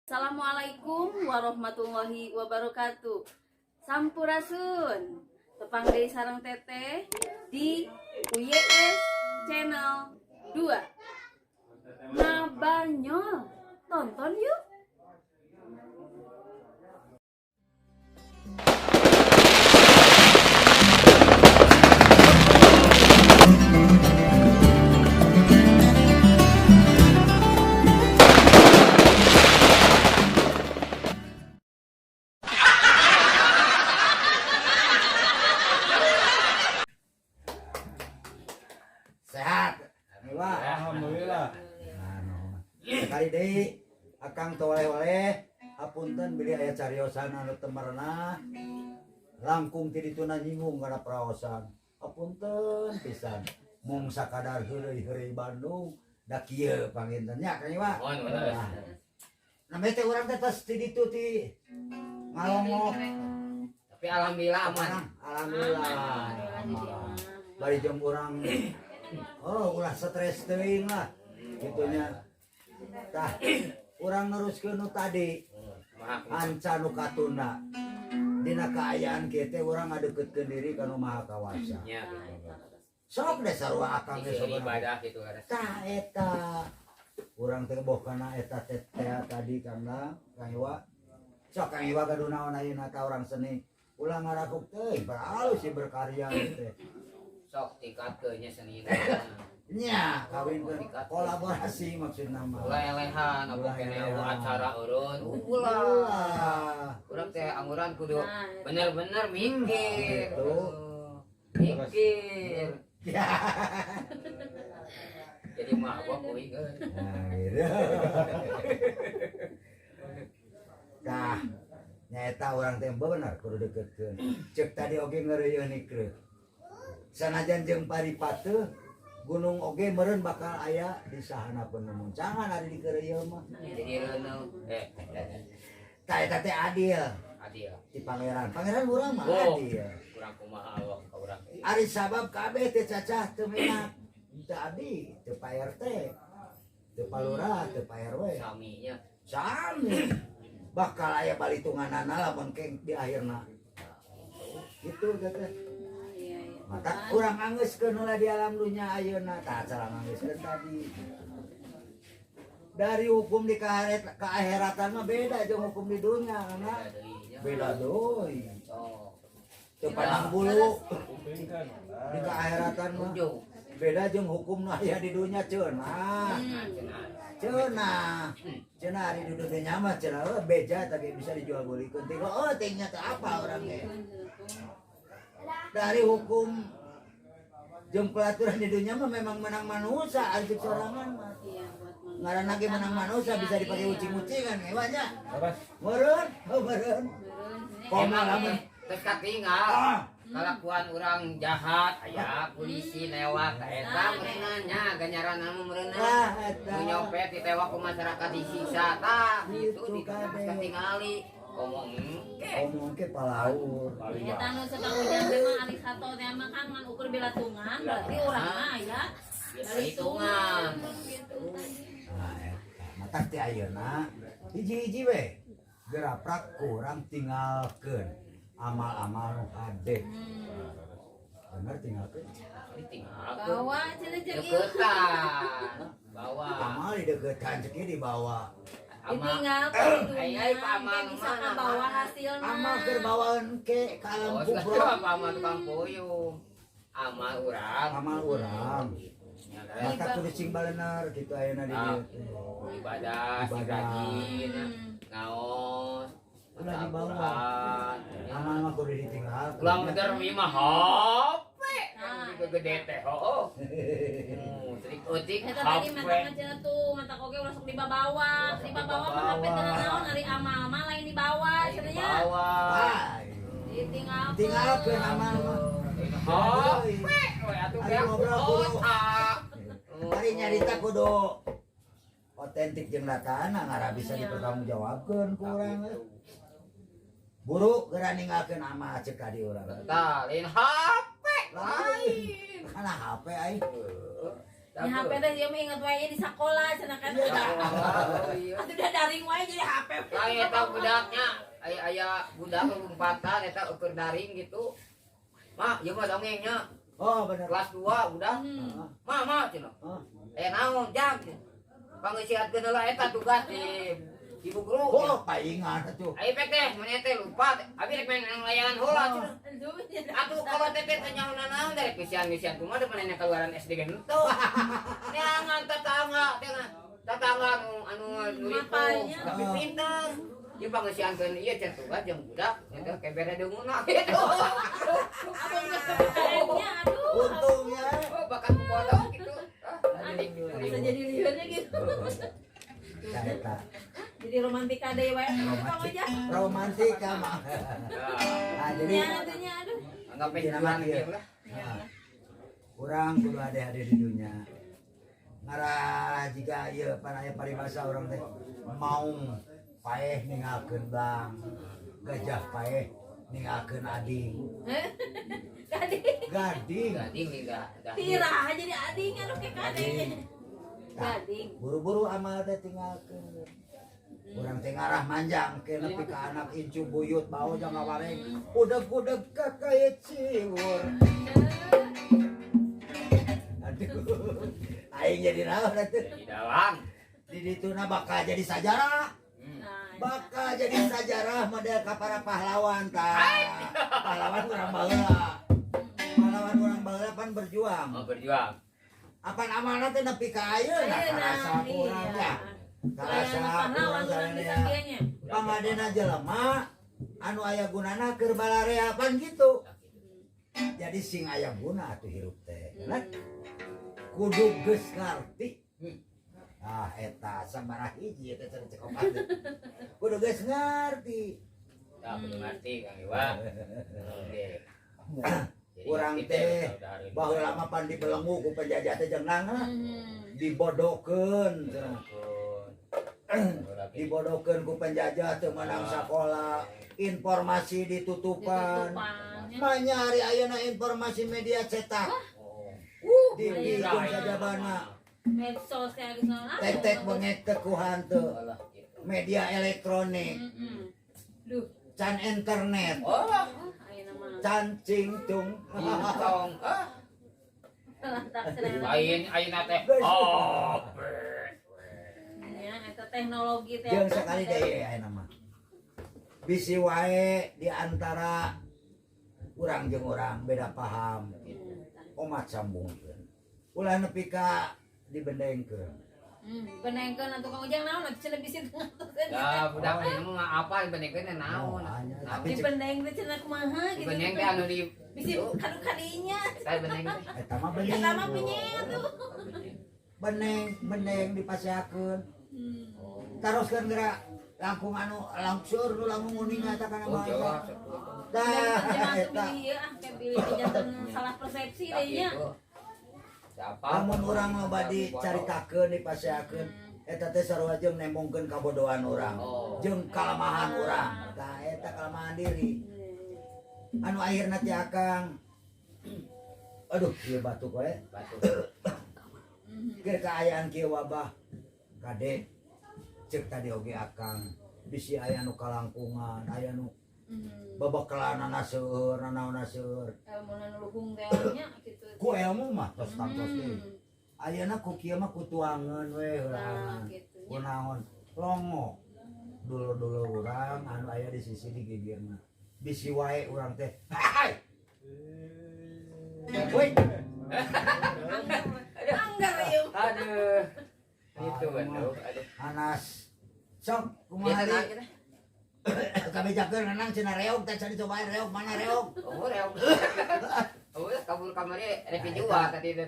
Assalamualaikum warahmatullahi wabarakatuh. Sampurasun. Tepang deui sareng Teteh di UYS Channel 2. Ngabanyol. Tonton yuk. Sehat. Alhamdulillah. Alhamdulillah. Sekali deui akang teu oleh-oleh, hapunten bilih aya cariosan anu teu merenah, langkung ti dituna nyinggung kana praosan. Hapunten pisan. Mung sakadar heureuy-heureuy Bandung da kieu panginten nya, Kang Iwa. Mohon bener. Nah, namanya teh urang teh tos ti ditu ti ngalongok. Tapi alhamdulillah aman. Alhamdulillah. Aman. Bari jeung urang, oh, ulah stres teuing lah gitunya. Tah, urang neruskeun nu tadi. Maaf. Anca nu katunda dina kaayaan kieu teh urang ngadeukeutkeun diri ka nu Maha Kawasa. Nya. Sok deh sarua akang ge Isi sok. Ibadah gitu kan. Tah, eta urang teh boh kana eta teh teh tadi, Kang Kang Iwa. Sok, Kang Iwa, gaduh naon ayeuna ka urang seni? Ulah ngarakuk teuing, halus sih berkarya teh. Sok tingkatkeun nya seni. Nya, kawin kolaborasi maksudna mah. Ulah elehan, apa Ulah kene elehan. Acara eureun. Ulah. Ulah. Urang teh angguran kudu Nah, bener-bener mikir. Gitu. Mikir. Ya. Jadi mabok kuing euy. Nah, gitu. Tah, nyaeta urang teh bener kudu deketkeun. Cek tadi oge ngeureuyeuh nikreuh. Sanajan jeung paripateuh gunung oge meureun bakal aya di sahanapeun muncangan ari dikeureuyeun mah. Jadi reuneuh. Eh, Tah, eta teh adil adil. ti pangeran. Pangeran urang mah Oh. adil. Kurang kumaha Allah ka urang. Ari sabab kabeh teh cacah teu menak. Teu abdi, teu Pak RT, teu Pak Lurah, teu Pak RW. Saminya. Sami bakal aya balitunganana lamun keng di akhirna gitu teh. Iya. Maka urang anggeuskeun heula di alam dunya ayeuna. Tah, cara nganggeuskeun tadi dari hukum di keakhiratan mah beda jeung hukum di dunya karena Beda deui nya. Beda deui. Oh. Teu pandang bulu di keakhiratan mah. Ujung. Beda jeung hukum nu aya di dunya cenah. Nah, cenah. Cenah cenah ari di dunya mah cenah, oh, beja tapi bisa dijual belikeun teh, oh, teh nya teh apa urang ge dari hukum jeung peraturan di dunia mah memang menang manusia ari cek sorangan mah. Iya, buat Ngaranna ge menang manusia, bisa dipakai ucing-ucingan nya. Meureun, oh, meureun koma Emang lamun terus katinggal ah kalakuan orang jahat aya polisi lewat eta meureunna nya ganjaran anu meureunna ah eta nu nyopet ditewak ku masyarakat, disiksa, tah gitu. Gitu, Di kabeh. Katingali ngomong engke. Ngomong ke palaur. Eta nu sekang hujan teh mah ari sato teh mah kan ngan ukur bilatungan, berarti urang mah aya hitungan. Gitu tadi. Nah, eta matak teh ayeuna hiji-hiji we geraprak kurang tinggalkeun amal-amal nu hade. Bener, tinggalkeun. Ditinggalkeun. Bawa cenah jeung ieu. Deketan bawa. Amal di deketan cek ieu dibawa. Amal Ditinggalkeun di Ai, dunya, ai, Pak Amal engke bisa mana, kabawa mana? hasilna. Amal keur bawaeun ke ka alam Oh, kubro. apa amal tukang puyuh, amal urang. Amal urang. Ya, kan? Mata kudu sing balener gitu ayeuna di Ah. dieu teh. Ibadah sing Ibadah. rajin ngaos Ulah maca dibawa. Al-Quran. Amal mah kudu ditinggalkeun. Ulah bener mi mah HP Nah. gede teh, oh, trik eutik Eta tadi HP. mata cenah tuh, mata oge ulah sok dibabawa, dibabawa mah HP teu naon, ari amal mah lain dibawa cenah nya. Dibawa. Ah, Ditinggalkeun. tinggalkeun amal mah. HP we atuh Ari ge ngobrol kudu. otak. Ari nyarita kudu otentik jeung datana ngara bisa Iya. dipertanggungjawabkeun ku urang. Buru geura ninggalkeun amal cek tadi urang. Tah, lain HP. Lain. Kana HP aing. Nya HP teh dia mah inget wae di sakola cenah kan. Oh, iya. Atuh udah daring wae jadi HP. Lain eta budaknya, aya aya budak lompatan eta ukur daring gitu. Mak, ieu mah dongengnya. Oh, bener. Kelas 2 udah. Ma, ma cenah. Ah. Eh naon jang? Pangeusiatkeun heula eta tugas di ibu guru. Oh, paingan atuh. Ayo pek teh, mana teh lupa. Abi rek main layangan heula cenah. Aduh. Atuh kalau teh teh nyaho naon dari pisian-pisian kumaha depan nanya keluaran SD ge henteu. Neangan tetangga teh tetangga anu anu nu Mapalnya. tapi pinter. Ieu pangeusiankeun ieu cenah tugas jeung budak eta kebere deunguna gitu. Abang geus PPKN-nya aduh. Untungnya. Oh, bakat bodoh gitu. Ah, Bisa jadi liurnya gitu. Tah eta. Jadi romantika deui wae Kang Ujang. Romantika mah. Nah, jadi Nya atunya aduh. Anggap Jadi jualan nama dia. gitu lah. Nah, urang kudu hade-hade di dunya. Ngarah jiga ieu pan aya paribasa urang teh maung paeh ninggalkeun belang, gajah paeh ninggalkeun ading. Gading. Gading. Gading nih enggak. Tirah jadi ading aduh kayak kadeng. Tah, Gading. buru-buru amal teh tinggalkeun. Urang teh ngarah manjang ke nepi ka anak incu buyut bau jang ngawareng. Udeg-udeg kakait siwur. Aduh. Aing jadi naon atuh? Jadi dalang. Di dituna bakal jadi sajarah. Nah, Bakal jadi sajarah model ka para pahlawan tah. Pahlawan urang baheula. Pahlawan urang baheula pan berjuang. Mau berjuang. Apan amalna teh nepi ka ayeuna Ayeuna, karasa urang iya. teh. Karasa Layanan pahlawan urang urang bisa sarerea. kieu nya. Pangadena jelema anu aya gunana keur balarea pan gitu. Jadi sing aya guna atuh hirup teh. Nah, kudu geus ngarti. Ah eta sabaraha hiji eta cenah cekopat teh. Kudu geus ngarti. Ya, kudu ngerti Kang Iwa. Oke. Jadi Urang ngerti teh udah hari ini. baheula mah pan dibelenggu ku penjajah teh jeung nangna dibodokeun cenah. Ampun. Dibodokeun ku penjajah teu meunang sakola, informasi ditutupan. Ditutupan. Manyari ayeuna informasi media cetak. Oh. Dipikeun sajabana. Medsos kayak geus naon. Tek-tek bengek teu ku hanteu. Alah, gitu. Media elektronik, Heeh. Duh, can internet, Oh, ayeuna mah. can cingtung. Cingcong. Ah, Lantak cenah. lain ayeuna teh. Oh. Nya eta teknologi teh. Jeung sekali deui ayeuna mah. Bisi wae di antara urang jeung urang beda paham. Omat sambungkeun. Ulah nepi ka dibendengkeun. Benengkeun atuh Kang Ujang naon atuh cenah bisi teu ngartos. Ya, budak mah mah apa dibandingkeun naon. Oh, hanya. Naon. Tapi cek Dibendeng teh cenah kumaha gitu. Dibendeng teh anu di Bisi kadu kadinya. Eta beneng teh. Eta mah bening. Eta mah bening atuh. Beneng, beneng dipaseakeun. Taroskeun geura langkung anu langsur nu langkung nguning eta kana Oh, bahasa. jelas. Tah, Eta eta. ieu ah kayak bilih janten salah persepsi Tah, deui nya. gitu. Siapa? Lamun urang mah bade caritakeun dipaseakeun eta teh sarua jeung nembongkeun kabodohan urang. Oh. Jeung kalemahan urang. Tah eta kalemahan diri. Anu akhirna teh akang. Aduh, ieu batuk we. Batuk. Keur kaayaan kieu wabah. Kade cek tadi oge akang bisi aya nu kalangkungan, aya nu babekelanana seueur, nanaonna seueur. Ilmu nu luhung teh nya gitu. Ku ilmu mah tos tangtos deui. Ayeuna ku kieu mah ku tuangeun we Nah, heulaan. gitu Ku nya. naon longo. Dulur-dulur urang anu aya di sisi di gigirna. Bisi wae urang teh. Hai. Woi, Anggar ieu. Aduh. Itu aduh, aduh. Anas. Sok kumaha Biasa deui? naon kita? Kabejakeun renang cenah reog teh can dicobain reog mana reog. Oh, reog. Oh, kabur kamari rek dijual tadi teh.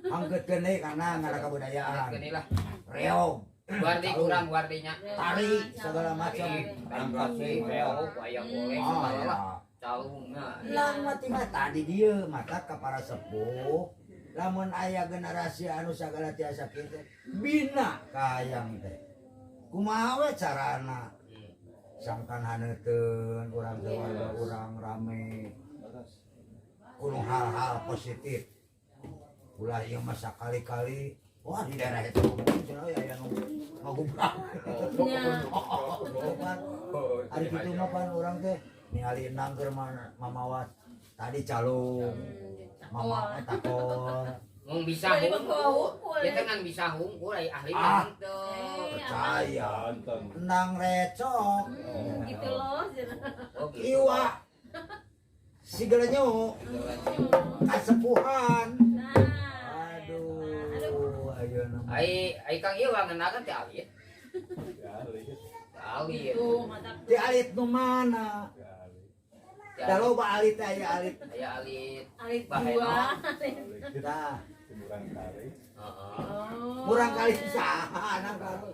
Angkeutkeun deui karena ngara kabudayaan. Gini lah. Reog. Wardi kurang wardinya. Tari segala macam. Angkat sih, reog, wayang golek Ah, segala ya. lah. Calungna. Lang mah tinggal tadi dieu mata ka para sepuh. Lamun aya generasi anu sagala tiasa kitu bina kahayang teh. Kumaha we carana? Sangkan haneuteun urang teh warga urang rame. Kudu hal-hal positif. Ulah ieu mah sakali-kali. Wah, di daerah itu cenah aya nu ngagubrak. Nya. Pan ari kitu mah pan urang teh ningali endang keur mamawa tadi calung. Mama takol. Mung bisa Bari hungkul. hungkul. Dia teh ngan bisa hungkul ai ahli Ah. mah henteu. Percaya. Nonton. Endang recok. Gitu loh cenah. Oh, gitu. Iwa. Sigalenyu kasepuhan. Nah. Aduh. Aduh, ayeuna mah. Ai ai Kang ieu ngeunaan teh alit. Kali. Alit. Tuh, mata Ti alit nu mana? Kali. Da loba alit teh aya alit. Aya alit. Alit Baheno. dua. Tah, Murang kali. Heeh. Oh. murang kali saha anak kali.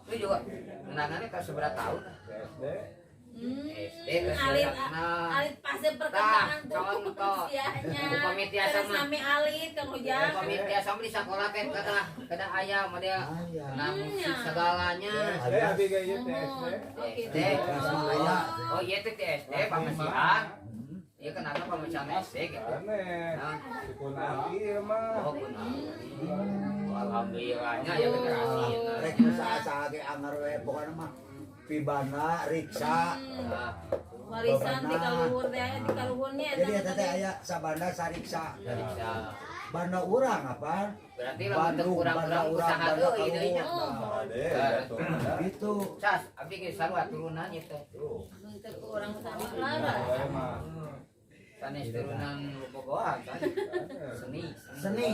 Itu juga ngenangannya ka seberapa tahun? SD. SD geus Alit kenal. alit fase perkembangan Tah, tuh contoh. usianya. Upami tiasa Terus mah. nami alit Kang Ujang. Upami tiasa mah di sekolah teh kada kada aya mah dia Aya. kena musik Ya. segalanya. SD abi ge ieu teh SD. Oh, gitu. SD. Kelas mah aya. Oh iya teh di SD pamesihan. Iya kenapa pamesihan SD gitu. Aneh. Nah, Dukun abi ieu mah. oh kunaon. Alhamdulillahnya ya generasi. Rek nu saha-saha ge anger we pokona mah pibana riksa. Nah, Warisan di kaluhur teh aya di kaluhurnya Jadi eta teh aya sabanda sariksa. bisa. Banda urang apa? Berarti lamun teu Bandung, kurang-kurang banda urang, usaha banda deui deui nya. kaluhur. Ade jatuh. Gitu. Sas, abdi geus sarua turunan ieu teh. Tuh. Untuk orang sama Clara. Saya mah. Sanes turunan bobogohan kan. Seni. Seni.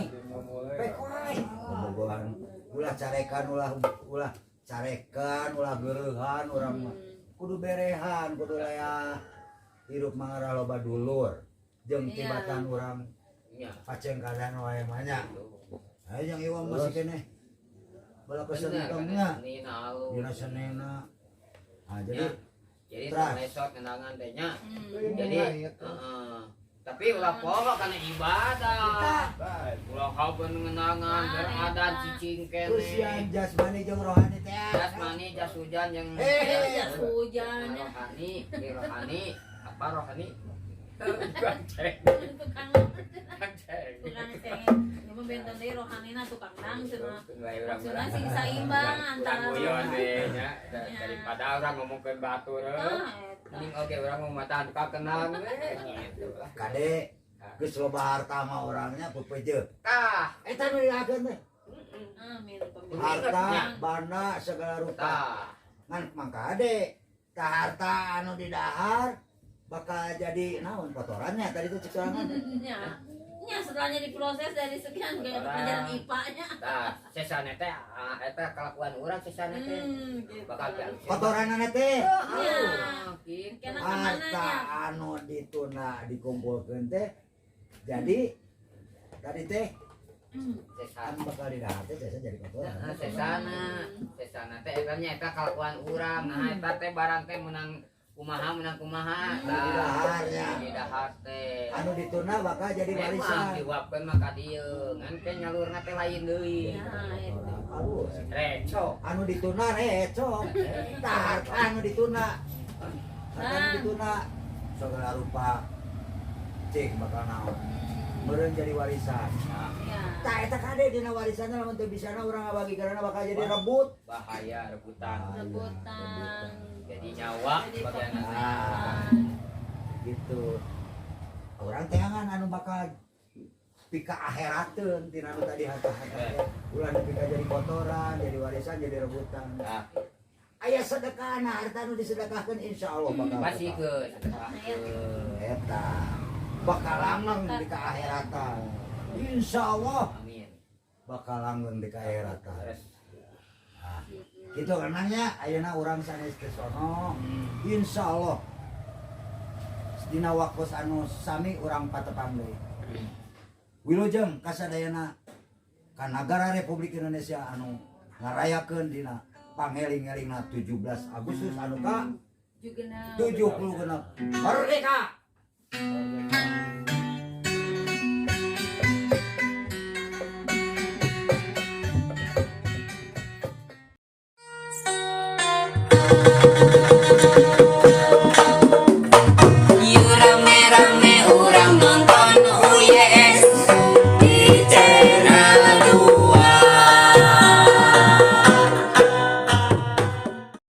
Pek wae. Bobogohan ulah carekan ulah ulah carekan ulah geureuhan urang mah. Kudu berehan, kudu laya hirup mangara loba dulur. Jeung Iya. tibatan urang Nya. pacengkadan wae mah nya. Ayo jeung ieu masih keneh. Bala Bener, kana kesentengnya seni na alus. dina senena. Ah jadi Ya. Jadi Teras. lesot kenangan teh nya. Hmm. Jadi heeh. Tapi ulah poho kana ibadah. Ulah habeun ngenangan Nah, beradan eta. cicing usian keneh. jasmani jeung rohani teh. Jasmani jas hujan jeung Eh. Jas hujan ya. rohani, di rohani, apa rohani? Tukang ceng. Tukang Tukang ceng. tukang ceng. Ieu mah benten deui rohanina tukang dang cenah. Urang Maksudna sing saimbang antara guyon we nya Ya. daripada urang ngomongkeun batur. Ah, eta. Mending oge urang mau matahan ka kenang we gitu lah. Kade geus loba harta mah orangnya pepeje. Tah, Eta nu dilakeun teh. Amin pemirsa. Harta, banda segala rupa. tah. Ngan mangkade tah harta anu didahar bakal jadi naon kotorannya tadi tuh cek sorangan. Nya. Nya setelahnya diproses dari sekian kayak Kotoran. pelajaran IPA-nya. Tah, sesana teh ah, eta kelakuan urang sesana teh Gitu. bakal Kotoranana teh Ya. Gitu. Kena kemana harta nya? anu dituna dikumpulkeun teh jadi tadi teh Sesana. anu bakal didahar teh biasa jadi kotoran. Nah, sesana, sesana teh eta nya eta kalakuan urang. Nah, eta teh barang teh menang kumaha menang kumaha. Anu didaharnya. Didahar teh. Anu dituna bakal jadi Memang warisan. diuapkeun mah ka dieu, ngan teh nyalurna teh lain deui. Nah, itu. Aduh, Reco. anu dituna recok. Tah harta anu dituna. Harta anu dituna segala rupa cing bakal naon. Meureun jadi warisan. Ya. Tah eta kade dina warisanna lamun teu bisana urang ngabagikeunana bakal jadi rebut. Bahaya rebutan. Rebutan. Jadi nyawa Jadi bagian permasalahan. Gitu. Urang teangan anu bakal pika akherateun tina anu tadi harta-harta teh. Ulah dipika jadi kotoran, jadi warisan, jadi rebutan. Nah, Aya sedekahna harta anu disedekahkeun insyaallah bakal. pasti tetap. ke sedekahkeun. Eta bakal langgeng di keakhiratan. Insyaallah Amin. bakal langgeng di keakhiratan. Terus Nah, gitu kenangnya ayeuna urang sanes ke sono. Insyaallah dina waktu anu sami urang patepang deui. Wilujeng kasadayana ka nagara Republik Indonesia anu ngarayakeun dina pangeling-elingna 17 Agustus anu ka Juga 76 merdeka. Merdeka.